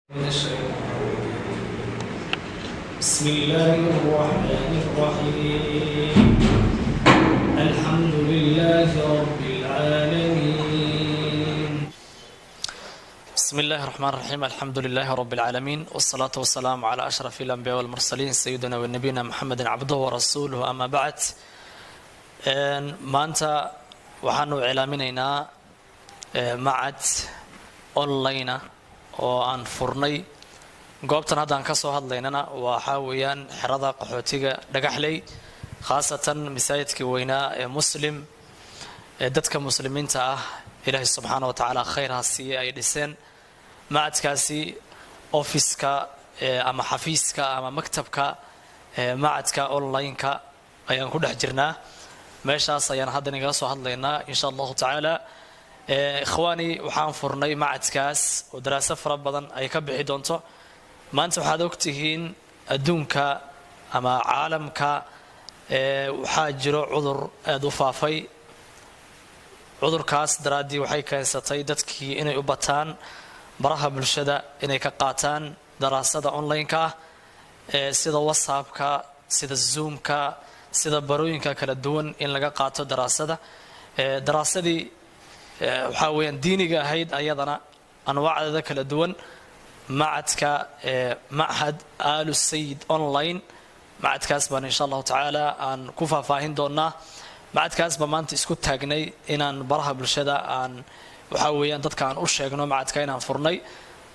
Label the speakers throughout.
Speaker 1: من الشيطان الرجيم. بسم الله الرحمن الرحيم. الحمد لله رب العالمين.
Speaker 2: بسم الله الرحمن الرحيم. الحمد لله رب العالمين، والصلاة والسلام على أشرف الأنبياء والمرسلين، سيدنا ونبينا محمد عبده ورسوله. أما بعد، maanta waxaanu iclaaminaynaa machad online ah oo aan furnay. Goobtan haddaan ka soo hadlaynana waxaa weeyaan xerada qaxootiga Dhagaxley, khaasatan masaajidkii weynaa ee Muslim ee dadka Muslimiinta ah, Ilaahay subxaana wa tacaala khayr ha siiye, ay dhiseen. Machadkaasi ofiska ama xafiiska ama maktabka machadka online-ka ayaan ku dhex jirnaa. Meeshaas ayaan hadda igaga soo hadlaynaa, insha Allahu tacaala. Ikhwaani, waxaan furnay machadkaas oo daraaso fara badan ay ka bixi doonto. Maanta waxaad ogtihiin adduunka ama caalamka waxaa jiro cudur aada u faafay. Cudurkaas daraaddii waxay keensatay dadkii inay u bataan baraha bulshada, inay ka qaataan daraasada online-ka ah, sida WhatsAppka, sida Zoomka, sida barooyinka kala duwan in laga qaato daraasada. Daraasadii waxaa weeyaan diiniga ahayd, ayadana anwaacdeeda kala duwan. Machadka Machad Aalu Sayid Online, machadkaas baan insha Allahu tacaala aan ku faahfaahin doonaa. Machadkaas baa maanta isku taagnay inaan baraha bulshada aan waxaa weeyaan dadka aan u sheegno machadka inaan furnay.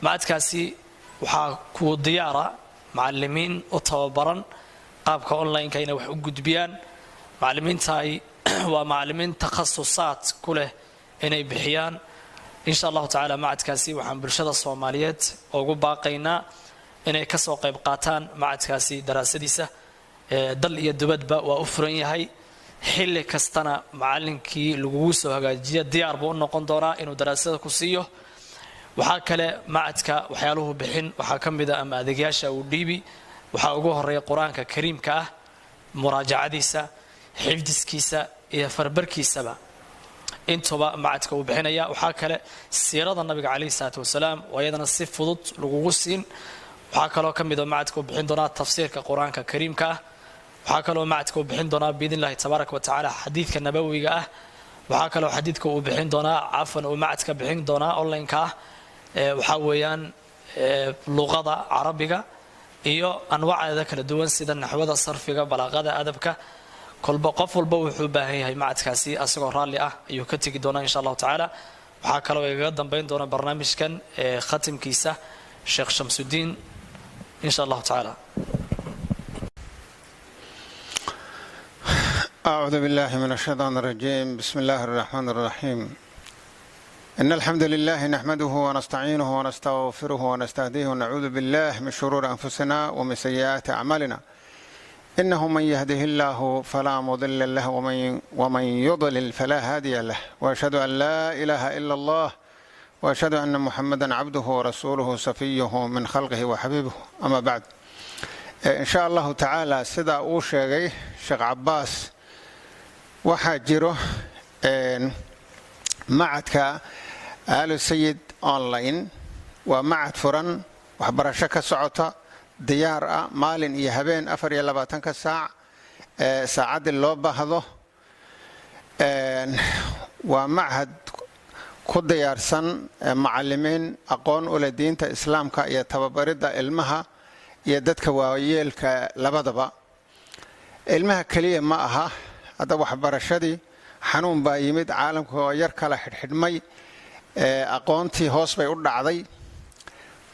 Speaker 2: Machadkaasi waxaa ku diyaara macalimiin u tababaran qaabka online-ka inay wax u gudbiyaan. Macalimiintaay waa macalimiin takhasusaad ku leh inay bixiyaan, insha Allahu tacaala. Machadkaasi waxaan bulshada Soomaaliyeed ugu baaqaynaa inay kasoo qayb qaataan machadkaasi daraasadiisa. Dal iyo dibadba waa u furan yahay. Xilli kastana macalinkii lagugu soo hagaajiya diyaar buu u noqon doonaa inuu daraasada ku siiyo. Waxaa kale machadka waxyaaluhu bixin waxaa ka mid a ama adeegyaasha uu dhiibi waxaa ugu horeeya Qur-aanka Kariimka ah, muraajacadiisa, xifdiskiisa iyo farbarkiisaba, intuba machadka uu bixinaya. Waxaa kale siirada Nabiga caleyhi salaatu wasalaam oo iyadana si fudud lagugu siin. Waxaa kaloo ka mid oo machadka uu bixin doonaa tafsiirka Qur-aanka Kariimka ah. Waxaa kaloo machadka uu bixin doonaa, biidn Illahi tabaaraka wa tacaala, xadiidka nabawiga ah. Waxaa kaloo xadiidka uu bixin doonaa, cafan, uu machadka bixin doonaa online-ka ah waxaa weeyaan luqada Carabiga iyo anwaaceeda kala duwan, sida naxwada, sarfiga, balaaqada, adabka. Kolba qof walba wuxuu u baahan yahay machadkaasi asagoo raalli ah ayuu ka tegi doonaa, insha Allahu tacaala. Waxaa kaloo igaga dambeyn doona barnaamijkan khatimkiisa Sheekh Shamsudiin, insha Allahu tacaala.
Speaker 3: أعوذ بالله من الشيطان الرجيم. بسم الله الرحمن الرحيم. إن الحمد لله نحمده ونستعينه ونستغفره ونستهديه، ونعوذ بالله من شرور أنفسنا ومن سيئات أعمالنا. إنه من يهده الله فلا مضل له ومن يضلل فلا هادي له. وأشهد أن لا إله إلا الله، وأشهد أن محمدا عبده ورسوله، صفيه من خلقه وحبيبه. أما بعد، إن شاء الله تعالى, sida uu sheegay Sheekh Cabaas, waxaa jiro machadka Aalu Sayid Online. Waa machad furan, waxbarasho ka socota, diyaar ah maalin iyo habeen, 24-ka saac, saacaddii loo baahdo. Waa machad ku diyaarsan macalimiin aqoon u leh diinta Islaamka iyo tababaridda ilmaha iyo dadka waayeelka labadaba. Ilmaha keliya ma aha. Hadda waxbarashadii xanuun baa yimid, caalamka oo yar kala xidhxidhmay, aqoontii hoos bay u dhacday.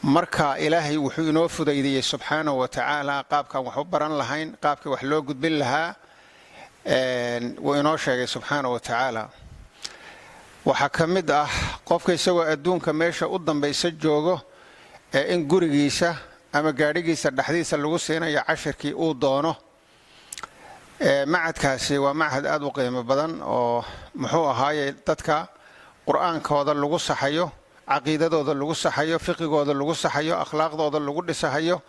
Speaker 3: Marka Ilaahay wuxuu inoo fudaydiyey subxaanahu wa tacaala qaabkaan wax u baran lahayn, qaabkii wax loo gudbin lahaa wuu inoo sheegay subxaanahu wa tacaala. Waxaa ka mid ah qofka isagoo adduunka meesha u dambaysa joogo ee in gurigiisa ama gaadhigiisa dhexdiisa lagu siinayo cashirkii uu doono. Machadkaasi waa machad aada u qiimo badan oo muxuu ahaaye dadka Qur-aankooda lagu saxayo, caqiidadooda lagu saxayo, fiqigooda lagu saxayo, akhlaaqdooda lagu dhisahayo.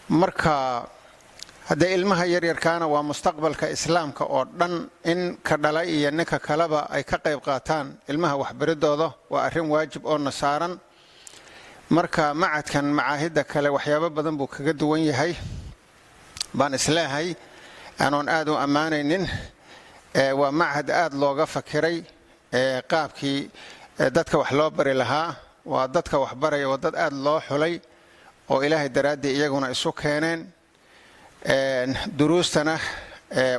Speaker 3: Marka haddee ilmaha yaryarkaana waa mustaqbalka Islaamka oo dhan. In ka dhala iyo ninka kaleba ay ka qayb qaataan ilmaha waxbaridooda waa arrin waajib oo na saaran. Marka macadkan macaahidda kale waxyaabo badan buu kaga duwan yahay baan isleehay, anoon aad u ammaanaynin. Waa machad aad looga fakiray qaabkii dadka wax loo bari lahaa. Waa dadka wax baraya waa dad aad loo xulay oo Ilaahay daraaddii iyaguna isu keeneen. Duruustana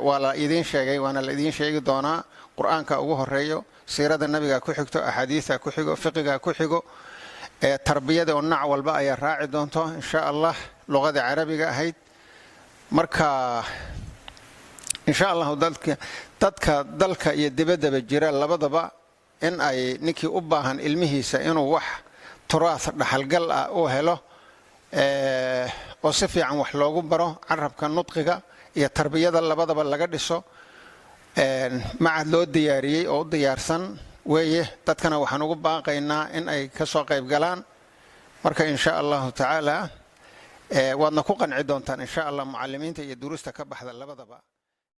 Speaker 3: waa la idiin sheegay, waana la idiin sheegi doonaa. Qur-aanka ugu horeeyo, siirada Nabiga ku xigto, axaadiista ku xigo, fiqiga ku xigo, tarbiyada oo nooc walba ayaa raaci doonto, insha Allah, luqada Carabiga ahayd. Marka insha Allahu dadka dalka iyo dibaddaba jira labadaba in ay ninkii u baahan ilmihiisa inuu wax turaas dhaxalgal ah uu helo oo si fiican wax loogu baro, carabka, nudqiga iyo tarbiyada labadaba laga dhiso, macad loo diyaariyey oo u diyaarsan weeye. Dadkana waxaan ugu baaqaynaa in ay ka soo qayb galaan. Marka insha Allahu tacaala waadna ku qanci doontaan, insha Allah, mucalimiinta iyo duruusta ka baxda labadaba.